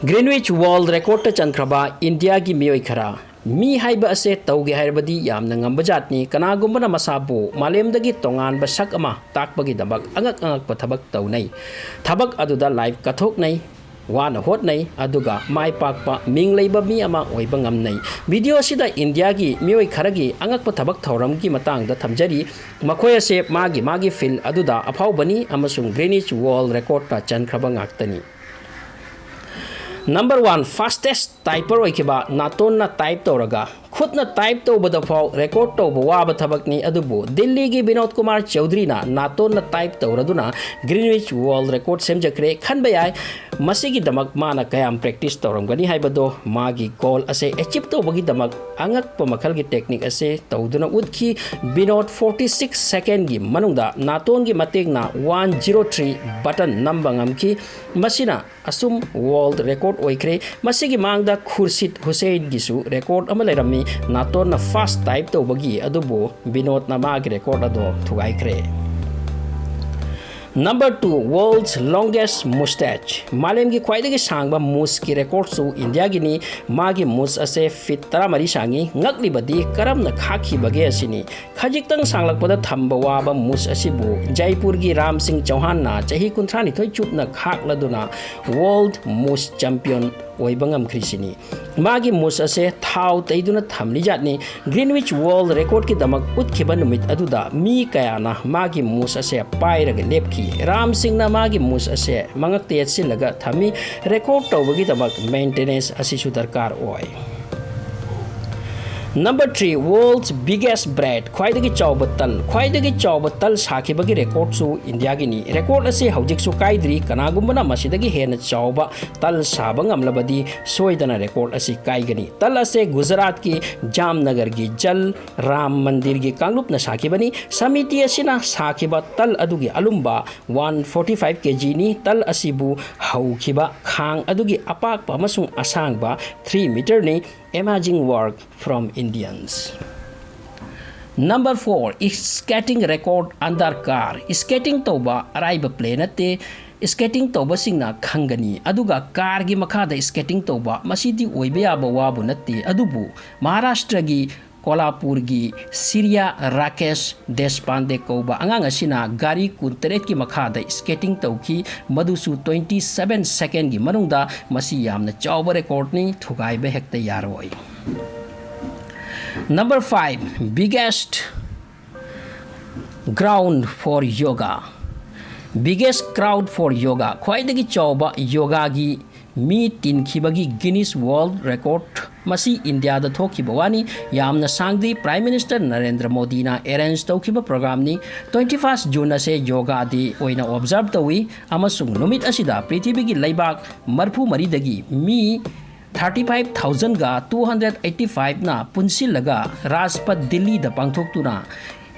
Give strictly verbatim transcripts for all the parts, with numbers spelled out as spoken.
Greenwich World Recordꯇ ꯆꯟꯈ꯭ꯔꯕ ꯏꯟꯗꯤꯌꯥꯒꯤ ꯃꯤꯑꯣꯏ ꯈꯔ꯫ ꯃꯤ ꯍꯥꯏꯕ ꯑꯁꯦ ꯇꯧꯒꯦ ꯍꯥꯏꯔꯕꯗꯤ ꯌꯥꯝꯅ ꯉꯝꯕ ꯖꯥꯠꯅꯤ꯫ ꯀꯅꯥꯒꯨꯝꯕꯅ ꯃꯁꯥꯕꯨ ꯃꯥꯂꯦꯝꯗꯒꯤ ꯇꯣꯉꯥꯟꯕ ꯁꯛ ꯑꯃ ꯇꯥꯛꯄꯒꯤꯗꯃꯛ ꯑꯉꯛ ꯑꯉꯛꯄ ꯊꯕꯛ ꯇꯧꯅꯩ꯫ ꯊꯕꯛ ꯑꯗꯨꯗ ꯂꯥꯏꯐ ꯀꯠꯊꯣꯛꯅꯩ, ꯋꯥꯅ ꯍꯣꯠꯅꯩ, ꯑꯗꯨꯒ ꯃꯥꯏ ꯄꯥꯛꯄ ꯃꯤꯡ ꯂꯩꯕ ꯃꯤ ꯑꯃ ꯑꯣꯏꯕ ꯉꯝꯅꯩ꯫ ꯚꯤꯗꯤꯑꯣ ꯑꯁꯤꯗ ꯏꯟꯗꯤꯌꯥꯒꯤ ꯃꯤꯑꯣꯏ ꯈꯔꯒꯤ ꯑꯉꯛꯄ ꯊꯕꯛ ꯊꯧꯔꯝꯒꯤ ꯃꯇꯥꯡꯗ ꯊꯝꯖꯔꯤ꯫ ꯃꯈꯣꯏ ꯑꯁꯦ ꯃꯥꯒꯤ ꯃꯥꯒꯤ ꯐꯤꯜ ꯑꯗꯨꯗ ꯑꯐꯥꯎꯕꯅꯤ ꯑꯃꯁꯨꯡ Greenwich World Recordꯇ ꯆꯟꯈ꯭ꯔꯕ ꯉꯥꯛꯇꯅꯤ꯫ Number one, fastest typer ꯑꯣꯏꯈꯤꯕ, ꯅꯥꯇꯣꯟꯅ ꯇꯥꯏꯞ ꯇꯧꯔꯒ꯫ ꯈꯨꯠꯅ ꯇꯥꯏꯞ ꯇꯧꯕꯗ ꯐꯥꯎ ꯔꯦꯀꯣꯔꯗ ꯇꯧꯕ ꯋꯥꯕ ꯊꯕꯛꯅꯤ, ꯑꯗꯨꯕꯨ ꯗꯤꯜꯂꯤꯒꯤ ꯕꯤꯅꯣꯗ ꯀꯨꯃꯥꯔ ꯆꯧꯙꯔꯤꯅ ꯅꯥꯇꯣꯟꯅ ꯇꯥꯏꯞ ꯇꯧꯔꯗꯨꯅ Greenwich World Record ꯁꯦꯝꯖꯈ꯭ꯔꯦ꯫ ꯈꯟꯕ ꯌꯥꯏ, ꯃꯁꯤꯒꯤꯗꯃꯛ ꯃꯥꯅ ꯀꯌꯥꯝ ꯄ꯭ꯔꯦꯛꯇꯤꯁ ꯇꯧꯔꯝꯒꯅꯤ ꯍꯥꯏꯕꯗꯣ꯫ ꯃꯥꯒꯤ ꯒꯣꯜ ꯑꯁꯦ ꯑꯦꯆꯤꯞ ꯇꯧꯕꯒꯤꯗꯃꯛ ꯑꯉꯛꯄ ꯃꯈꯜꯒꯤ ꯇꯦꯛꯅꯤꯛ ꯑꯁꯦ ꯇꯧꯗꯨꯅ ꯎꯠꯈꯤ꯫ ꯕꯤꯅꯣꯗ forty six ꯁꯦꯀꯦꯟꯒꯤ ꯃꯅꯨꯡꯗ ꯅꯥꯇꯣꯟꯒꯤ ꯃꯇꯦꯡꯅ one zero three button ꯅꯝꯕ ꯉꯝꯈꯤ꯫ ꯃꯁꯤꯅ ꯑꯁꯨꯝ ꯋꯥꯔꯜꯗ ꯔꯦꯀꯣꯔꯗ ꯑꯣꯏꯈ꯭ꯔꯦ꯫ ꯃꯁꯤꯒꯤ ꯃꯥꯡꯗ ꯈꯨꯔꯁꯤꯗ ꯍꯨꯁꯦꯟꯒꯤꯁꯨ ꯔꯦꯀꯣꯔꯗ ꯑꯃ ꯂꯩꯔꯝꯃꯤ, ꯅꯥꯇꯣꯟꯅ ꯐꯥꯁ ꯇꯥꯏꯞ ꯇꯧꯕꯒꯤ, ꯑꯗꯨꯕꯨ ꯕꯤꯅꯣꯗꯅ ꯃꯥꯒꯤ ꯔꯦꯀꯣꯔꯗ ꯑꯗꯣ ꯊꯨꯒꯥꯏꯈ꯭ꯔꯦ꯫ Number two, world's longest mustache. ꯃꯥꯂꯦꯝꯒꯤ ꯈ꯭ꯋꯥꯏꯗꯒꯤ ꯁꯥꯡꯕ ꯃꯨꯁꯀꯤ ꯔꯦꯀꯣꯔꯗꯁꯨ ꯏꯟꯗꯤꯌꯥꯒꯤꯅꯤ꯫ ꯃꯥꯒꯤ ꯃꯨꯁ ꯑꯁꯦ ꯐꯤꯠ ꯇꯔꯥꯃꯔꯤ ꯁꯥꯡꯉꯤ꯫ ꯉꯛꯂꯤꯕꯗꯤ ꯀꯔꯝꯅ ꯈꯥꯛꯈꯤꯕꯒꯦ ꯑꯁꯤꯅꯤ꯫ ꯈꯖꯤꯛꯇꯪ ꯁꯥꯡꯂꯛꯄꯗ ꯊꯝꯕ ꯋꯥꯕ ꯃꯨꯁ ꯑꯁꯤꯕꯨ ꯖꯥꯏꯄꯨꯔꯒꯤ ꯔꯥꯝ ꯁꯤꯡ ꯆꯧꯍꯥꯟꯅ ꯆꯍꯤ ꯀꯨꯟꯊ꯭ꯔꯥꯅꯤꯊꯣꯏ ꯆꯨꯞꯅ ꯈꯥꯛꯂꯗꯨꯅ ꯋꯥꯔꯜꯗ ꯃꯨꯁ ꯆꯦꯝꯄꯤꯌꯟ ꯑꯣꯏꯕ ꯉꯝꯈ꯭ꯔꯤꯁꯤꯅꯤ꯫ ꯃꯥꯒꯤ ꯃꯨꯁ ꯑꯁꯦ ꯊꯥꯎ ꯇꯩꯗꯨꯅ ꯊꯝꯂꯤꯖꯥꯠꯅꯤ꯫ ꯒ꯭ꯔꯤꯟꯋꯤꯆ ꯋꯥꯔꯜꯗ ꯔꯦꯀꯣꯔꯗꯀꯤꯗꯃꯛ ꯎꯠꯈꯤꯕ ꯅꯨꯃꯤꯠ ꯑꯗꯨꯗ ꯃꯤ ꯀꯌꯥꯅ ꯃꯥꯒꯤ ꯃꯨꯁ ꯑꯁꯦ ꯄꯥꯏꯔꯒ ꯂꯦꯞꯈꯤ꯫ ꯔꯥꯝ ꯁꯤꯡꯅ ꯃꯥꯒꯤ ꯃꯨꯁ ꯑꯁꯦ ꯃꯉꯛꯇ ꯌꯦꯠꯁꯤꯜꯂꯒ ꯊꯝꯃꯤ꯫ ꯔꯦꯀꯣꯔꯗ ꯇꯧꯕꯒꯤꯗꯃꯛ ꯃꯦꯟꯇꯦꯅꯦꯟꯁ ꯑꯁꯤꯁꯨ ꯗꯔꯀꯥꯔ ꯑꯣꯏ꯫ Number three, world's biggest bread, ꯈ꯭ꯋꯥꯏꯗꯒꯤ ꯆꯥꯎꯕ ꯇꯜ꯫ ꯈ꯭ꯋꯥꯏꯗꯒꯤ ꯆꯥꯎꯕ ꯇꯜ ꯁꯥꯈꯤꯕꯒꯤ ꯔꯦꯀꯣꯔꯗꯁꯨ ꯏꯟꯗꯤꯌꯥꯒꯤꯅꯤ꯫ ꯔꯦꯀꯣꯔꯗ ꯑꯁꯤ ꯍꯧꯖꯤꯛꯁꯨ ꯀꯥꯏꯗ꯭ꯔꯤ꯫ ꯀꯅꯥꯒꯨꯝꯕꯅ ꯃꯁꯤꯗꯒꯤ ꯍꯦꯟꯅ ꯆꯥꯎꯕ ꯇꯜ ꯁꯥꯕ ꯉꯝꯂꯕꯗꯤ ꯁꯣꯏꯗꯅ ꯔꯦꯀꯣꯔꯗ ꯑꯁꯤ ꯀꯥꯏꯒꯅꯤ꯫ ꯇꯜ ꯑꯁꯦ ꯒꯨꯖꯔꯥꯠꯀꯤ ꯖꯥꯝꯅꯒꯔꯒꯤ ꯖꯜ ꯔꯥꯝ ꯃꯟꯗꯤꯔꯒꯤ ꯀꯥꯡꯂꯨꯞꯅ ꯁꯥꯈꯤꯕꯅꯤ꯫ ꯁꯃꯤꯇꯤ ꯑꯁꯤꯅ ꯁꯥꯈꯤꯕ ꯇꯜ ꯑꯗꯨꯒꯤ ꯑꯂꯨꯝꯕ one forty five kgꯅꯤ꯫ ꯇꯜ ꯑꯁꯤꯕꯨ ꯍꯧꯈꯤꯕ ꯈꯥꯡ ꯑꯗꯨꯒꯤ ꯑꯄꯥꯛꯄ ꯑꯃꯁꯨꯡ ꯑꯁꯥꯡꯕ three meterꯅꯤ꯫ Amazing work from Indians. Number four, skating record under car. Skating ꯇꯧꯕ ꯑꯔꯥꯏꯕ ꯄ꯭ꯂꯦ ꯅꯠꯇꯦ꯫ ꯁ꯭ꯀꯦꯇꯤꯡ ꯇꯧꯕꯁꯤꯡꯅ ꯈꯪꯒꯅꯤ꯫ ꯑꯗꯨꯒ ꯀꯥꯔꯒꯤ ꯃꯈꯥꯗ ꯁ꯭ꯀꯦꯇꯤꯡ ꯇꯧꯕ, ꯃꯁꯤꯗꯤ ꯑꯣꯏꯕ ꯌꯥꯕ ꯋꯥꯕꯨ ꯅꯠꯇꯦ꯫ ꯑꯗꯨꯕꯨ ꯃꯍꯥꯔꯥꯁꯇ꯭ꯔꯒꯤ ꯀꯣꯂꯥꯄꯨꯔꯒꯤ ꯁꯤꯔꯤꯌꯥ ꯔꯥꯀꯦꯁ ꯗꯦꯁꯄꯥꯟꯗꯦ ꯀꯧꯕ ꯑꯉꯥꯡ ꯑꯁꯤꯅ ꯒꯥꯔꯤ ꯀꯨꯟꯇꯔꯦꯠꯀꯤ ꯃꯈꯥꯗ ꯁ꯭ꯀꯦꯇꯤꯡ ꯇꯧꯈꯤ꯫ ꯃꯗꯨꯁꯨ twenty seven secondꯒꯤ ꯃꯅꯨꯡꯗ꯫ ꯃꯁꯤ ꯌꯥꯝꯅ ꯆꯥꯎꯕ ꯔꯦꯀꯣꯔꯗꯅꯤ, ꯊꯨꯒꯥꯏꯕ ꯍꯦꯛꯇ ꯌꯥꯔꯣꯏ꯫ Number five, biggest ground for yoga, biggest crowd for yoga, ꯈ꯭ꯋꯥꯏꯗꯒꯤ ꯆꯥꯎꯕ ꯌꯣꯒꯥꯒꯤ ꯃꯤ ꯇꯤꯟꯈꯤꯕꯒꯤ Guinness World Record꯫ ꯃꯁꯤ ꯏꯟꯗꯤꯌꯥꯗ ꯊꯣꯛꯈꯤꯕ ꯋꯥꯅꯤ꯫ ꯌꯥꯝꯅ ꯁꯥꯡꯗ꯭ꯔꯤ꯫ Prime Minister ꯅꯔꯦꯟꯗ꯭ꯔ ꯃꯣꯗꯤꯅ ꯑꯦꯔꯦꯟꯖ ꯇꯧꯈꯤꯕ ꯄ꯭ꯔꯣꯒ꯭ꯔꯥꯝꯅꯤ꯫ Twenty first June ꯑꯁꯦ ꯌꯣꯒꯥ ꯗꯦ ꯑꯣꯏꯅ ꯑꯣꯕꯖꯥꯔꯕ ꯇꯧꯏ, ꯑꯃꯁꯨꯡ ꯅꯨꯃꯤꯠ ꯑꯁꯤꯗ ꯄ꯭ꯔꯤꯊꯤꯕꯤꯒꯤ ꯂꯩꯕꯥꯛ ꯃꯔꯤꯐꯨ ꯃꯔꯤꯗꯒꯤ ꯃꯤ thirty five thousandꯒ two hundred eighty fiveꯅ ꯄꯨꯟꯁꯤꯜꯂꯒ ꯔꯥꯖꯄꯊ ꯗꯤꯜꯂꯤꯗ ꯄꯥꯡꯊꯣꯛꯇꯨꯅ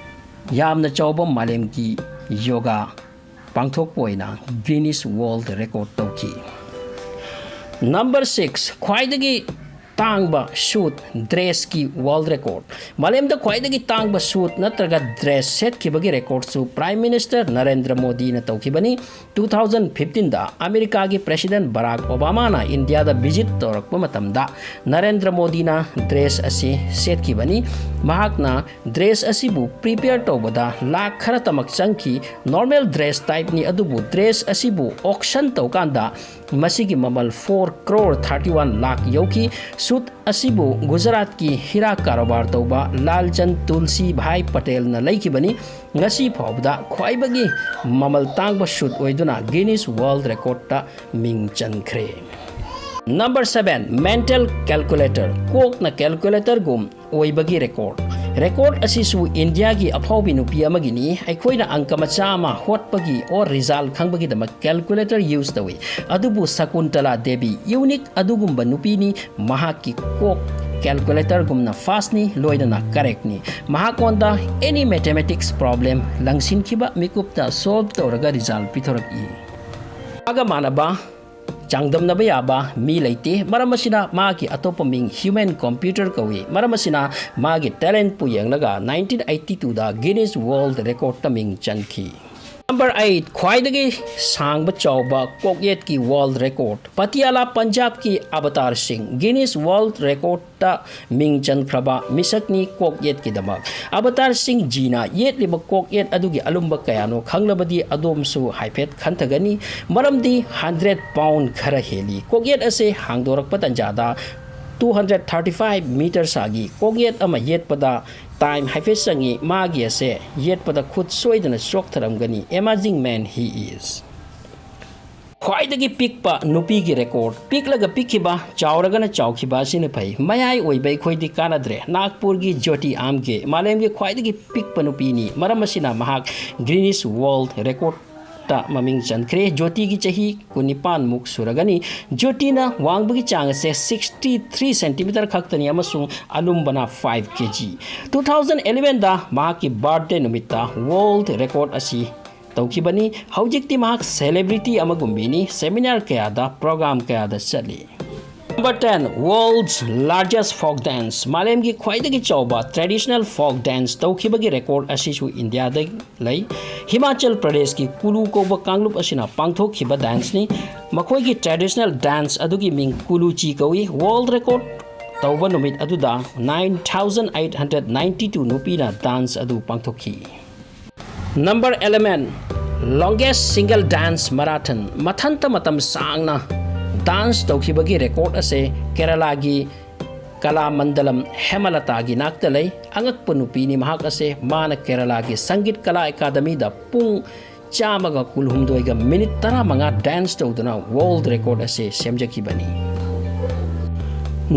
ꯌꯥꯝꯅ ꯆꯥꯎꯕ ꯃꯥꯂꯦꯝꯒꯤ ꯌꯣꯒꯥ ꯄꯥꯡꯊꯣꯛꯄ ꯑꯣꯏꯅ Guinness World Record ꯇꯧꯈꯤ꯫ Number six, ꯈ꯭ꯋꯥꯏꯗꯒꯤ ꯇꯥꯡꯕ ꯁꯨꯠ ꯗ꯭ꯔꯦꯁꯀꯤ ꯋꯥꯔꯜ ꯔꯦꯀꯣꯔꯗ꯫ ꯃꯥꯂꯦꯝꯗ ꯈ꯭ꯋꯥꯏꯗꯒꯤ ꯇꯥꯡꯕ ꯁꯨꯠ ꯅꯠꯇ꯭ꯔꯒ ꯗ꯭ꯔꯦꯁ ꯁꯦꯠꯈꯤꯕꯒꯤ ꯔꯦꯀꯣꯔꯗꯁꯨ Prime Minister ꯅꯔꯦꯟꯗ꯭ꯔ ꯃꯣꯗꯤꯅ ꯇꯧꯈꯤꯕꯅꯤ꯫ Two thousand fifteenꯗ ꯑꯃꯦꯔꯤꯀꯥꯒꯤ President ꯕꯔꯥꯛ ꯑꯣꯕꯥꯃꯥꯅ ꯏꯟꯗꯤꯌꯥꯗ ꯚꯤꯖꯤꯠ ꯇꯧꯔꯛꯄ ꯃꯇꯝꯗ ꯅꯔꯦꯟꯗ꯭ꯔ ꯃꯣꯗꯤꯅ ꯗ꯭ꯔꯦꯁ ꯑꯁꯤ ꯁꯦꯠꯈꯤꯕꯅꯤ꯫ ꯃꯍꯥꯛꯅ ꯗ꯭ꯔꯦꯁ ꯑꯁꯤꯕꯨ ꯄ꯭ꯔꯤꯄꯦꯌꯔ ꯇꯧꯕꯗ ꯂꯥꯛ ꯈꯔꯇꯃꯛ ꯆꯪꯈꯤ꯫ ꯅꯣꯔꯃꯦꯜ ꯗ꯭ꯔꯦꯁ ꯇꯥꯏꯞꯅꯤ, ꯑꯗꯨꯕꯨ ꯗ꯭ꯔꯦꯁ ꯑꯁꯤꯕꯨ ꯑꯣꯛꯁꯟ ꯇꯧꯀꯥꯟꯗ ꯃꯁꯤꯒꯤ ꯃꯃꯜ four crore thirty one lakh ꯌꯧꯈꯤ꯫ ꯁꯨꯠ ꯑꯁꯤꯕꯨ ꯒꯨꯖꯔꯥꯠꯀꯤ ꯍꯤꯔꯥ ꯀꯔꯕꯥꯔ ꯇꯧꯕ ꯂꯥꯜꯆꯟ ꯇꯨꯜꯁꯤ ꯚꯥꯏ ꯄꯇꯦꯜꯅ ꯂꯩꯈꯤꯕꯅꯤ꯫ ꯉꯁꯤ ꯐꯥꯎꯕꯗ ꯈ꯭ꯋꯥꯏꯗꯒꯤ ꯃꯃꯜ ꯇꯥꯡꯕ ꯁꯨꯠ ꯑꯣꯏꯗꯨꯅ Guinness World Recordꯇ ꯃꯤꯡ ꯆꯟꯈ꯭ꯔꯦ꯫ Number seven, mental calculator, ꯀꯣꯛꯅ ꯀꯦꯜꯀꯨꯂꯦꯇꯔꯒꯨꯝ ꯑꯣꯏꯕꯒꯤ ꯔꯦꯀꯣꯔꯗ꯫ ꯔꯦꯀꯣꯔꯗ ꯑꯁꯤꯁꯨ ꯏꯟꯗꯤꯌꯥꯒꯤ ꯑꯐꯥꯎꯕꯤ ꯅꯨꯄꯤ ꯑꯃꯒꯤꯅꯤ꯫ ꯑꯩꯈꯣꯏꯅ ꯑꯪꯀ ꯃꯆꯥ ꯑꯃ ꯍꯣꯠꯄꯒꯤ ꯑꯣꯔ ꯔꯤꯖꯜ ꯈꯪꯕꯒꯤꯗꯃꯛ ꯀꯦꯜꯀꯨꯂꯦꯇꯔ ꯌꯨꯁ ꯇꯧꯏ꯫ ꯑꯗꯨꯕꯨ ꯁꯀꯨꯟꯇꯂꯥ ꯗꯦꯕꯤ ꯌꯨꯅꯤꯛ ꯑꯗꯨꯒꯨꯝꯕ ꯅꯨꯄꯤꯅꯤ꯫ ꯃꯍꯥꯛꯀꯤ ꯀꯣꯛ ꯀꯦꯜꯀꯨꯂꯦꯇꯔꯒꯨꯝꯅ ꯐꯥꯁꯅꯤ, ꯂꯣꯏꯅꯅ ꯀꯔꯦꯛꯅꯤ꯫ ꯃꯍꯥꯛꯉꯣꯟꯗ ꯑꯦꯅꯤ ꯃꯦꯊꯃꯦꯇꯤꯛꯁ ꯄ꯭ꯔꯣꯕ꯭ꯂꯦꯝ ꯂꯪꯁꯤꯟꯈꯤꯕ ꯃꯤꯀꯨꯞꯇ ꯁꯣꯜꯕ ꯇꯧꯔꯒ ꯔꯤꯖꯜ ꯄꯤꯊꯣꯔꯛꯏ꯫ ꯃꯥꯒ ꯃꯥꯟꯅꯕ, ꯆꯥꯡꯗꯝꯅꯕ ꯌꯥꯕ ꯃꯤ ꯂꯩꯇꯦ꯫ ꯃꯔꯝ ꯑꯁꯤꯅ ꯃꯥꯒꯤ ꯑꯇꯣꯞꯄ ꯃꯤꯡ human computer ꯀꯧꯏ꯫ ꯃꯔꯝ ꯑꯁꯤꯅ ꯃꯥꯒꯤ ꯇꯦꯂꯦꯟꯠꯄꯨ ꯌꯦꯡꯂꯒ nineteen eighty twoꯗ Guinness World Recordꯇ ꯃꯤꯡ ꯆꯟꯈꯤ꯫ Number eight, ꯈ꯭ꯋꯥꯏꯗꯒꯤ ꯁꯥꯡꯕ ꯆꯥꯎꯕ ꯀꯣꯛꯌꯦꯠꯀꯤ world record꯫ ꯄꯇꯤꯌꯥꯂꯥ, ꯄꯟꯖꯥꯕꯀꯤ ꯑꯕꯇꯥꯔ ꯁꯤꯡ Guinness World Recordꯇ ꯃꯤꯡ ꯆꯟꯈ꯭ꯔꯕ ꯃꯤꯁꯛꯅꯤ ꯀꯣꯛꯌꯦꯠꯀꯤꯗꯃꯛ꯫ ꯑꯕꯇꯥꯔ ꯁꯤꯡ ꯖꯤꯅ ꯌꯦꯠꯂꯤꯕ ꯀꯣꯛꯌꯦꯠ ꯑꯗꯨꯒꯤ ꯑꯂꯨꯝꯕ ꯀꯌꯥꯅꯣ ꯈꯪꯂꯕꯗꯤ ꯑꯗꯣꯝꯁꯨ ꯍꯥꯏꯐꯦꯠ ꯈꯟꯊꯒꯅꯤ, ꯃꯔꯝꯗꯤ hundred pound ꯈꯔ ꯍꯦꯜꯂꯤ꯫ ꯀꯣꯛꯌꯦꯠ ꯑꯁꯦ ꯍꯥꯡꯗꯣꯔꯛꯄ ꯇꯟꯖꯥꯗ two hundred thirty five meter ꯁꯥꯒꯤ ꯀꯣꯛꯌꯦꯠ ꯑꯃ ꯌꯦꯠꯄꯗ time ꯍꯥꯏꯐꯦꯠ ꯆꯪꯉꯤ꯫ ꯃꯥꯒꯤ ꯑꯁꯦ ꯌꯦꯠꯄꯗ ꯈꯨꯠ ꯁꯣꯏꯗꯅ ꯆꯣꯛꯊꯔꯝꯒꯅꯤ꯫ Amazing man he is꯫ ꯈ꯭ꯋꯥꯏꯗꯒꯤ ꯄꯤꯛꯄ ꯅꯨꯄꯤꯒꯤ record꯫ ꯄꯤꯛꯂꯒ ꯄꯤꯛꯈꯤꯕ, ꯆꯥꯎꯔꯒꯅ ꯆꯥꯎꯈꯤꯕ ꯑꯁꯤꯅ ꯐꯩ꯫ ꯃꯌꯥꯏ ꯑꯣꯏꯕ ꯑꯩꯈꯣꯏꯗꯤ ꯀꯥꯟꯅꯗ꯭ꯔꯦ꯫ ꯅꯥꯒꯄꯨꯔꯒꯤ ꯖꯣꯇꯤ ꯑꯥꯝꯒꯦ ꯃꯥꯂꯦꯝꯒꯤ ꯈ꯭ꯋꯥꯏꯗꯒꯤ ꯄꯤꯛꯄ ꯅꯨꯄꯤꯅꯤ꯫ ꯃꯔꯝ ꯑꯁꯤꯅ ꯃꯍꯥꯛ Guinness World Recordꯇ ꯃꯃꯤꯡ ꯆꯟꯈ꯭ꯔꯦ꯫ ꯖꯣꯇꯤꯒꯤ ꯆꯍꯤ ꯀꯨꯟꯅꯤꯄꯥꯟꯃꯨꯛ ꯁꯨꯔꯒꯅꯤ꯫ ꯖꯣꯇꯤꯅ ꯋꯥꯡꯕꯒꯤ ꯆꯥꯡ ꯑꯁꯦ sixty three centimeter ꯈꯛꯇꯅꯤ ꯑꯃꯁꯨꯡ ꯑꯂꯨꯝꯕꯅ five kg꯫ Two thousand elevenꯗ ꯃꯍꯥꯛꯀꯤ birthday ꯅꯨꯃꯤꯠꯇ world record ꯑꯁꯤ ꯇꯧꯈꯤꯕꯅꯤ꯫ ꯍꯧꯖꯤꯛꯇꯤ ꯃꯍꯥꯛ celebrity ꯑꯃꯒꯨꯝꯕꯤꯅꯤ꯫ Seminar ꯀꯌꯥꯗ, program ꯀꯌꯥꯗ ꯆꯠꯂꯤ꯫ Number ten, world's largest folk dance꯫ ꯃꯥꯂꯦꯝꯒꯤ ꯈ꯭ꯋꯥꯏꯗꯒꯤ ꯆꯥꯎꯕ traditional folk dance ꯇꯧꯈꯤꯕꯒꯤ record ꯑꯁꯤꯁꯨ ꯏꯟꯗꯤꯌꯥꯗ ꯂꯩ꯫ ꯍꯤꯃꯥꯆꯜ ꯄ꯭ꯔꯗꯦꯁꯀꯤ ꯀꯨꯂꯨ ꯀꯧꯕ ꯀꯥꯡꯂꯨꯞ ꯑꯁꯤꯅ ꯄꯥꯡꯊꯣꯛꯈꯤꯕ danceꯅꯤ꯫ ꯃꯈꯣꯏꯒꯤ traditional dance ꯑꯗꯨꯒꯤ ꯃꯤꯡ ꯀꯨꯂꯨꯆꯤ ꯀꯧꯏ꯫ World record ꯇꯧꯕ ꯅꯨꯃꯤꯠ ꯑꯗꯨꯗ nine thousand eight hundred ninety two ꯅꯨꯄꯤꯅ dance ꯑꯗꯨ ꯄꯥꯡꯊꯣꯛꯈꯤ꯫ Number eleven, longest single dance marathon꯫ ꯃꯊꯟꯇ ꯃꯇꯝ ꯁꯥꯡꯅ dance ꯇꯧꯈꯤꯕꯒꯤ record ꯑꯁꯦ ꯀꯦꯔꯂꯥꯒꯤ ꯀꯂꯥꯃꯟꯗꯂꯝ ꯍꯦꯃꯂꯇꯥꯒꯤ ꯅꯥꯛꯇ ꯂꯩ꯫ ꯑꯉꯛꯄ ꯅꯨꯄꯤꯅꯤ ꯃꯍꯥꯛ ꯑꯁꯦ꯫ ꯃꯥꯅ ꯀꯦꯔꯂꯥꯒꯤ ꯁꯪꯒꯤꯠ ꯀꯂꯥ ꯑꯦꯀꯥꯗꯃꯤꯗ ꯄꯨꯡ ꯆꯥꯝꯃꯒ ꯀꯨꯟꯍꯨꯝꯗꯣꯏꯒ minute ꯇꯔꯥꯃꯉꯥ dance ꯇꯧꯗꯨꯅ world record ꯑꯁꯦ ꯁꯦꯝꯖꯈꯤꯕꯅꯤ꯫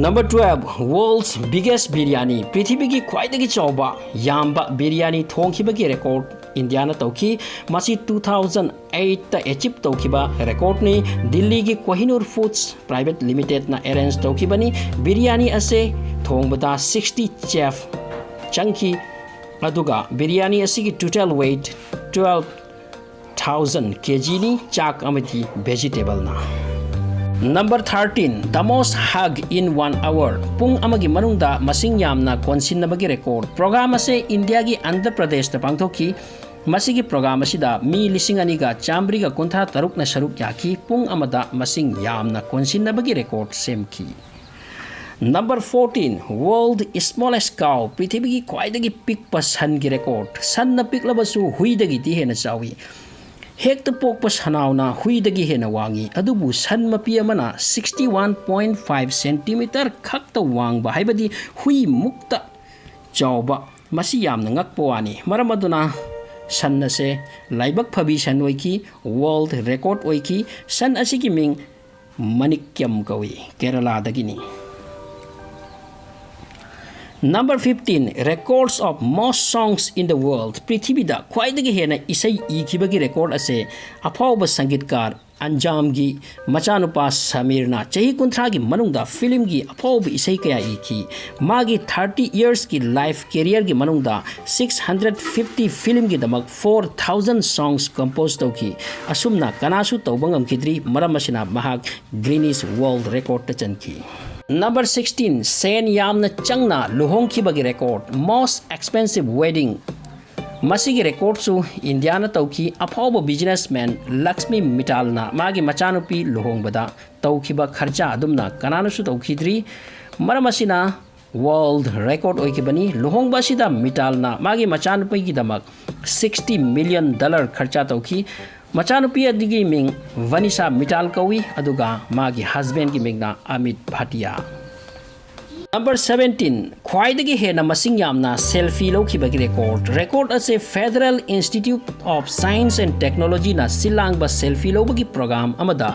Number twelve, world's biggest biryani꯫ ꯄ꯭ꯔꯤꯊꯤꯕꯤꯒꯤ ꯈ꯭ꯋꯥꯏꯗꯒꯤ ꯆꯥꯎꯕ, ꯌꯥꯝꯕ biryani ꯊꯣꯡꯈꯤꯕꯒꯤ record ꯏꯟꯗꯤꯌꯥꯅ ꯇꯧꯈꯤ꯫ ꯃꯁꯤ two thousand eightꯇ achieve ꯇꯧꯈꯤꯕ recordꯅꯤ꯫ ꯗꯤꯜꯂꯤꯒꯤ Kohinoor Foods Private Limitedꯅ arrange ꯇꯧꯈꯤꯕꯅꯤ꯫ Biryani ꯑꯁꯦ ꯊꯣꯡꯕꯗ sixty chef ꯆꯪꯈꯤ꯫ ꯑꯗꯨꯒ biryani ꯑꯁꯤꯒꯤ total weight twelve thousand kgꯅꯤ, ꯆꯥꯛ ꯑꯃꯗꯤ vegetableꯅ꯫ Number thirteen, the most hug in one hour꯫ ꯄꯨꯡ ꯑꯃꯒꯤ ꯃꯅꯨꯡꯗ ꯃꯁꯤꯡ ꯌꯥꯝꯅ ꯀꯣꯟꯁꯤꯟꯅꯕꯒꯤ record꯫ Program ꯑꯁꯦ ꯏꯟꯗꯤꯌꯥꯒꯤ ꯑꯟꯙ꯭ꯔ ꯄ꯭ꯔꯗꯦꯁꯇ ꯄꯥꯡꯊꯣꯛꯈꯤ꯫ ꯃꯁꯤꯒꯤ program ꯑꯁꯤꯗ ꯃꯤ ꯂꯤꯁꯤꯡ ꯑꯅꯤꯒ ꯆꯥꯃꯔꯤꯒ ꯀꯨꯟꯊ꯭ꯔꯥ ꯇꯔꯨꯛꯅ ꯁꯔꯨꯛ ꯌꯥꯈꯤ꯫ ꯄꯨꯡ ꯑꯃꯗ ꯃꯁꯤꯡ ꯌꯥꯝꯅ ꯀꯣꯟꯁꯤꯟꯅꯕꯒꯤ record ꯁꯦꯝꯈꯤ꯫ Number fourteen, World Smallest Cow, ꯄ꯭ꯔꯤꯊꯤꯕꯤꯒꯤ ꯈ꯭ꯋꯥꯏꯗꯒꯤ ꯄꯤꯛꯄ ꯁꯟꯒꯤ record꯫ ꯁꯟꯅ ꯄꯤꯛꯂꯕꯁꯨ ꯍꯨꯏꯗꯒꯤꯗꯤ ꯍꯦꯟꯅ ꯆꯥꯎꯏ꯫ ꯍꯦꯛꯇ ꯄꯣꯛꯄ ꯁꯟꯅꯥꯎꯅ ꯍꯨꯏꯗꯒꯤ ꯍꯦꯟꯅ ꯋꯥꯡꯏ, ꯑꯗꯨꯕꯨ ꯁꯟ ꯃꯄꯤ ꯑꯃꯅ sixty one point five centimeter ꯈꯛꯇ ꯋꯥꯡꯕ, ꯍꯥꯏꯕꯗꯤ ꯍꯨꯏꯃꯨꯛꯇ ꯆꯥꯎꯕ꯫ ꯃꯁꯤ ꯌꯥꯝꯅ ꯉꯛꯄ ꯋꯥꯅꯤ꯫ ꯃꯔꯝ ꯑꯗꯨꯅ ꯁꯟ ꯑꯁꯦ ꯂꯥꯏꯕꯛ ꯐꯕꯤ ꯁꯟ ꯑꯣꯏꯈꯤ, world record ꯑꯣꯏꯈꯤ꯫ ꯁꯟ ꯑꯁꯤꯒꯤ ꯃꯤꯡ ꯃꯥꯅꯤꯛꯌꯝ ꯀꯧꯏ, ꯀꯦꯔꯂꯥꯗꯒꯤꯅꯤ꯫ Number fifteen, Records of Most Songs in the World, ꯄ꯭ꯔꯤꯊꯤꯕꯤꯗ ꯈ꯭ꯋꯥꯏꯗꯒꯤ ꯍꯦꯟꯅ ꯏꯁꯩ ꯏꯈꯤꯕꯒꯤ record ꯑꯁꯦ ꯑꯐꯥꯎꯕ ꯁꯪꯒꯤꯠꯀꯥꯔ ꯑꯟꯖꯥꯝꯒꯤ ꯃꯆꯥꯅꯨꯄꯥ ꯁꯃꯤꯔꯅ ꯆꯍꯤ ꯀꯨꯟꯊ꯭ꯔꯥꯒꯤ ꯃꯅꯨꯡꯗ filmꯒꯤ ꯑꯐꯥꯎꯕ ꯏꯁꯩ ꯀꯌꯥ ꯏꯈꯤ꯫ ꯃꯥꯒꯤ thirty yearsꯀꯤ life careerꯒꯤ ꯃꯅꯨꯡꯗ six hundred fifty filmꯒꯤꯗꯃꯛ four thousand songs compose ꯇꯧꯈꯤ꯫ ꯑꯁꯨꯝꯅ ꯀꯅꯥꯁꯨ ꯇꯧꯕ ꯉꯝꯈꯤꯗ꯭ꯔꯤ, ꯃꯔꯝ ꯑꯁꯤꯅ ꯃꯍꯥꯛ Guinness World Recordꯇ ꯆꯟꯈꯤ꯫ Number sixteen, ꯁꯦꯟ ꯌꯥꯝꯅ ꯆꯪꯅ ꯂꯨꯍꯣꯡꯈꯤꯕꯒꯤ record, most expensive wedding꯫ ꯃꯁꯤꯒꯤ recordꯁꯨ ꯏꯟꯗꯤꯌꯥꯅ ꯇꯧꯈꯤ꯫ ꯑꯐꯥꯎꯕ businessman ꯂꯛꯁꯃꯤ ꯃꯤꯇꯥꯜꯅ ꯃꯥꯒꯤ ꯃꯆꯥꯅꯨꯄꯤ ꯂꯨꯍꯣꯡꯕꯗ ꯇꯧꯈꯤꯕ ꯈꯔꯆꯥ ꯑꯗꯨꯝꯅ ꯀꯅꯥꯅꯁꯨ ꯇꯧꯈꯤꯗ꯭ꯔꯤ꯫ ꯃꯔꯝ ꯑꯁꯤꯅ world record ꯑꯣꯏꯈꯤꯕꯅꯤ꯫ ꯂꯨꯍꯣꯡꯕ ꯑꯁꯤꯗ ꯃꯤꯇꯥꯜꯅ ꯃꯥꯒꯤ ꯃꯆꯥꯅꯨꯄꯤꯒꯤꯗꯃꯛ sixty million dollar ꯈꯔꯆꯥ ꯇꯧꯈꯤ꯫ ꯃꯆꯥꯅꯨꯄꯤ ꯑꯗꯨꯒꯤ ꯃꯤꯡ ꯚꯅꯤꯁꯥ ꯃꯤꯇꯥꯜ ꯀꯧꯏ, ꯑꯗꯨꯒ ꯃꯥꯒꯤ husbandꯀꯤ ꯃꯤꯡꯅ ꯑꯃꯤꯠ ꯚꯥꯇꯤꯌꯥ꯫ Number seventeen, ꯈ꯭ꯋꯥꯏꯗꯒꯤ ꯍꯦꯟꯅ ꯃꯁꯤꯡ ꯌꯥꯝꯅ selfie ꯂꯧꯈꯤꯕꯒꯤ record꯫ Record ꯑꯁꯤ Federal Institute of Science and Technologyꯅ ꯁꯤꯜ ꯂꯥꯡꯕ selfie ꯂꯧꯕꯒꯤ program ꯑꯃꯗ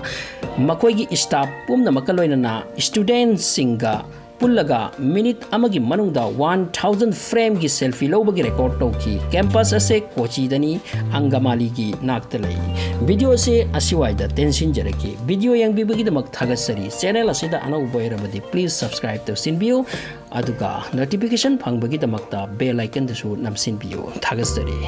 ꯃꯈꯣꯏꯒꯤ staff ꯄꯨꯝꯅꯃꯛꯀ ꯂꯣꯏꯅꯅ studentꯁꯤꯡꯒ ꯄꯨꯜꯂꯒ minute ꯑꯃꯒꯤ ꯃꯅꯨꯡꯗ one thousand frameꯒꯤ selfie ꯂꯧꯕꯒꯤ record ꯇꯧꯈꯤ꯫ Campus ꯑꯁꯦ ꯀꯣꯆꯤꯗꯅꯤ, ꯑꯪꯒꯃꯥꯂꯤꯒꯤ ꯅꯥꯛꯇ ꯂꯩ꯫ Video ꯑꯁꯦ ꯑꯁꯤꯋꯥꯏꯗ ꯇꯦꯟꯁꯤꯟꯖꯔꯛꯈꯤ꯫ Video ꯌꯦꯡꯕꯤꯕꯒꯤꯗꯃꯛ ꯊꯥꯒꯠꯆꯔꯤ꯫ Channel ꯑꯁꯤꯗ ꯑꯅꯧꯕ ꯑꯣꯏꯔꯕꯗꯤ please subscribe ꯇꯧꯁꯤꯟꯕꯤꯌꯨ, ꯑꯗꯨꯒ notification ꯐꯪꯕꯒꯤꯗꯃꯛꯇ bell iconꯗꯨꯁꯨ ꯅꯝꯁꯤꯟꯕꯤꯌꯨ꯫ ꯊꯥꯒꯠꯆꯔꯤ꯫